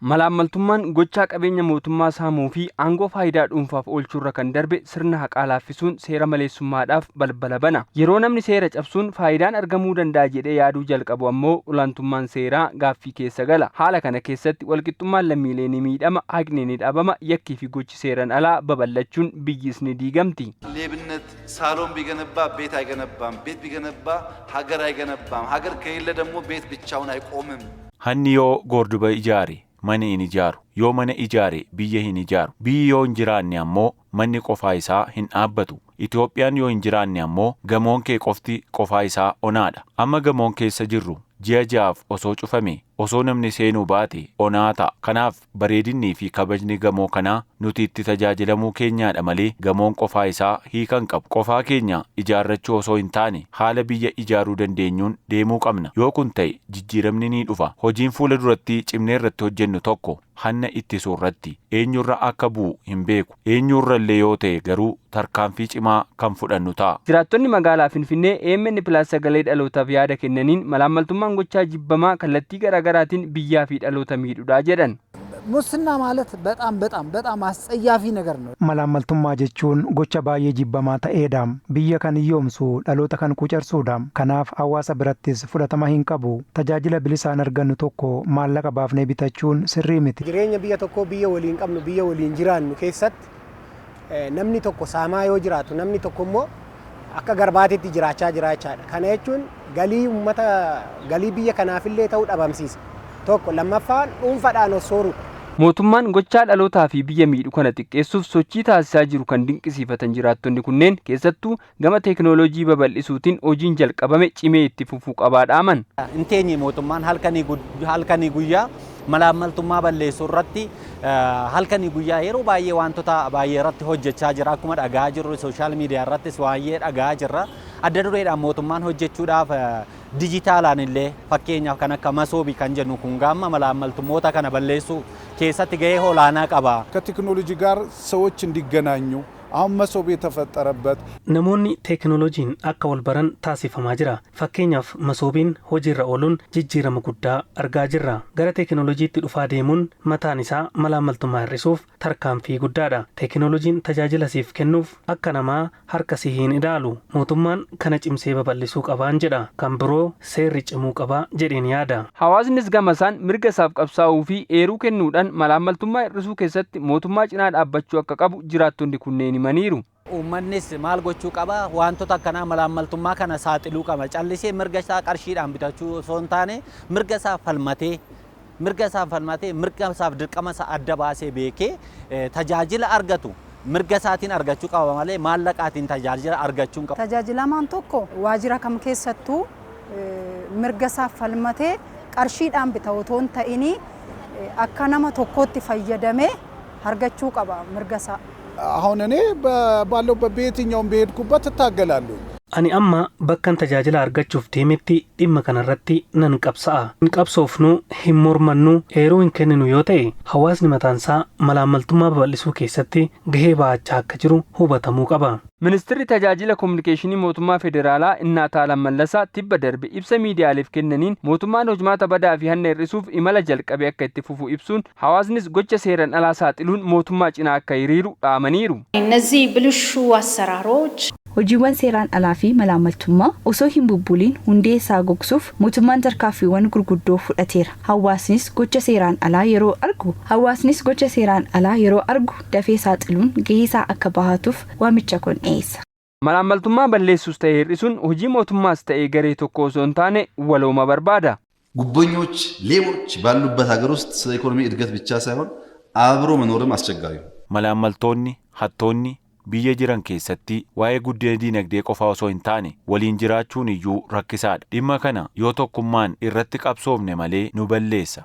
Malaammaltummaan gochaa qabeenya mootummaa saamuu fi aangoo faayidaa dhuunfaaf oolchuurra kan darbe sirna haqaa laaffisuun seera maleessummaadhaaf balbala bana. Yeroo namni seera cabsuun faayidaan argamuu danda'a jedhee yaaduu jalqabu ammoo olaantummaan seeraa gaaffii keessa gala. Haala kana keessatti walqixxummaan lammiilee ni miidhama, haqni ni dhabama, yakkii fi gochi seeran alaa babal'achuun biyyis ni diigamti. ሌብነት ሳሎን ቢገነባ ቤት አይገነባም፣ ቤት ቢገነባ ሀገር አይገነባም፣ ሀገር ከሌለ ደግሞ ቤት ብቻውን አይቆምም። Hanni yoo goorduba ijaare mana hin ijaaru. Yoo mana ijaare biyya hin ijaaru. Biyyi yoo hin jiraanne ammoo manni qofaa isaa hin dhaabbatu. Itoophiyaan yoo hin jiraanne ammoo gamoon kee qofti qofaa isaa onaadha. Amma gamoon keessa jirru ji'a 6f osoo cufame, osoo namni seenuu baate, onaa ta'a. Kanaaf bareedinnii fi kabajni gamoo kanaa nuti itti tajaajilamuu keenyaadha malee gamoon qofaa isaa hiika hin qabu. Qofaa keenya ijaarrachuu osoo hin taane haala biyya ijaaruu dandeenyuun deemuu qabna. Yoo kun ta'e jijjiiramni ni dhufa. Hojiin fuula duratti cimnee irratti hojjennu tokko hanna ittisuu irratti. Eenyurra akka bu'u hin beeku. Eenyurra illee yoo ta'e garuu tarkaanfii cimaa kan fudhannu ta'a. Jiraattonni magaalaa Finfinnee AMN Plus Sagalee Dhalootaaf yaada kennaniin malaammaltummaan gochaa jibbamaa kallattii garaagaraatiin biyyaa fi dhaloota miidhudha jedhan. ሙስና ማለት በጣም በጣም በጣም አስጸያፊ ነገር ነው። Malaammaltummaa jechuun gocha baay'ee jibbamaa ta'eedha. Biyya kan hiyyoomsu, dhaloota kan quucarsuudha. Kanaaf hawaasa birattis fudhatama hin qabu. Tajaajila bilisaan argannu tokko maallaqa baafnee bitachuun sirrii miti. Jireenya biyya tokkoo, biyya waliin qabnu, biyya waliin jiraannu keessatti namni tokko saamaa yoo jiraatu, namni tokko immoo akka garbaatitti jiraachaa jiraachaadha. Kana jechuun galii uummata, galii biyya kanaafillee ta'uu dhabamsiisa. Tokko lammaffaan dhuunfaadhaan of soorudha. Mootummaan gochaa dhalootaa fi biyya miidhu kana xiqqeessuuf sochii taasisaa jiru kan dinqisiifatan jiraattonni kunneen, keessattuu gama teekinooloojii babal'isuutiin hojiin jalqabame cimee itti fufuu qabaa dhaaman. Inteenyi mootummaan halkanii guyyaa malaammaltummaa balleessuu irratti halkanii guyyaa yeroo baay'ee wantoota baay'ee irratti hojjechaa jira. Akkuma dhagaa jirru social media irrattis baay'ee dhagaa jirra. Adda dureedhaan mootummaan hojjechuudhaaf dijitaalaan illee, fakkeenyaaf kan akka masoobii kan jennu kun gaamma malaammaltummoota kana balleessuu keessatti gahee olaanaa qaba. ከቴክኖሎጂ ጋር ሰዎች እንዲገናኙ አሁን መሶብ የተፈጠረበት Namoonni teekinooloojiin akka wal baran taasifamaa jira. Fakkeenyaaf masoobiin hojiirra ooluun jijjiirama guddaa argaa jirra. Gara teekinooloojiitti dhufaa deemuun mataan isaa malaammaltummaa hir'isuuf tarkaanfii guddaadha. Teekinooloojiin tajaajila siif kennuuf akka namaa harka si hin ilaalu. Mootummaan kana cimsee babal'isuu qabaan jedha. Kan biroo seerri cimuu qabaa jedheen yaada. Hawaasnis gama isaan mirga isaaf qabsaa'uu fi eeruu kennuudhaan malaammaltummaa hir'isuu keessatti mootummaa cinaa dhaabbachuu akka qabu jiraattonni kunneen himaniiru. Uummannis maal gochuu qaba? Wantoota akkanaa, malaammaltummaa kana saaxiluu qaba. Callisee mirga isaa qarshiidhaan bitachuu osoo hin taane mirga isaa falmatee, mirga isaa falmatee, mirga isaaf dirqama isaa adda baasee beekee tajaajila argatu mirga isaatiin argachuu qaba malee maallaqaatiin tajaajila argachuu hin qabu. Tajaajilamaan tokko waajjira kam keessattuu mirga isaa falmatee qarshiidhaan bita otoo hin ta'inii akka nama tokkootti fayyadamee argachuu qaba mirga isaa. አሁን እኔ ባለሁበት በየትኛውም በሄድኩበት እታገላለሁ። Ani amma bakkan tajaajila argachuuf deemetti dhimma kanarratti nan qabsa'a. Hin qabsoofnu, hin mormannu, eeruu hin kenninu yoo ta'e hawaasni mataansaa malaammaltummaa babal'isuu keessatti gahee ba'achaa akka jiru hubatamuu qaba. Ministeerri Tajaajila Kominikeeshinii Mootummaa Federaalaa Innaataalam Mallasaa tibba darbe ibsa miidiyaaleef kennaniin mootummaan hojmaata badaa fi hanna hir'isuuf imala jalqabe akka itti fufu ibsuun, hawaasnis gocha seeran alaa saaxiluun mootummaa cinaa akka hiriiru dhaamaniiru. እነዚህ ብልሹ አሰራሮች Hojiiwwan seeraan alaa fi malaammaltummaa osoo hin bubbuliin hundee isaa gogsuuf mootummaan tarkaanfiiwwan gurguddoo fudhateera. Hawaasnis gocha seeraan alaa yeroo argu dafee saaxiluun gahee isaa akka bahatuuf waamicha kun dhiyeessa. Malaammaltummaa balleessuus ta'e hir'isuun hojii mootummaas ta'e garee tokko osoo hin taane walooma barbaada. ጉቦኞች፣ ሌቦች ባሉበት ሀገር ውስጥ ስለ ኢኮኖሚ እድገት ብቻ ሳይሆን አብሮ መኖርም አስቸጋሪ ነው። Malaammaltoonni, hattoonni biyya jiran keessatti waa'ee guddina diinagdee qofaa osoo hin taane waliin jiraachuun iyyuu rakkisaadha. Dhimma kana yoo tokkummaan irratti qabsoofne malee nu balleessa.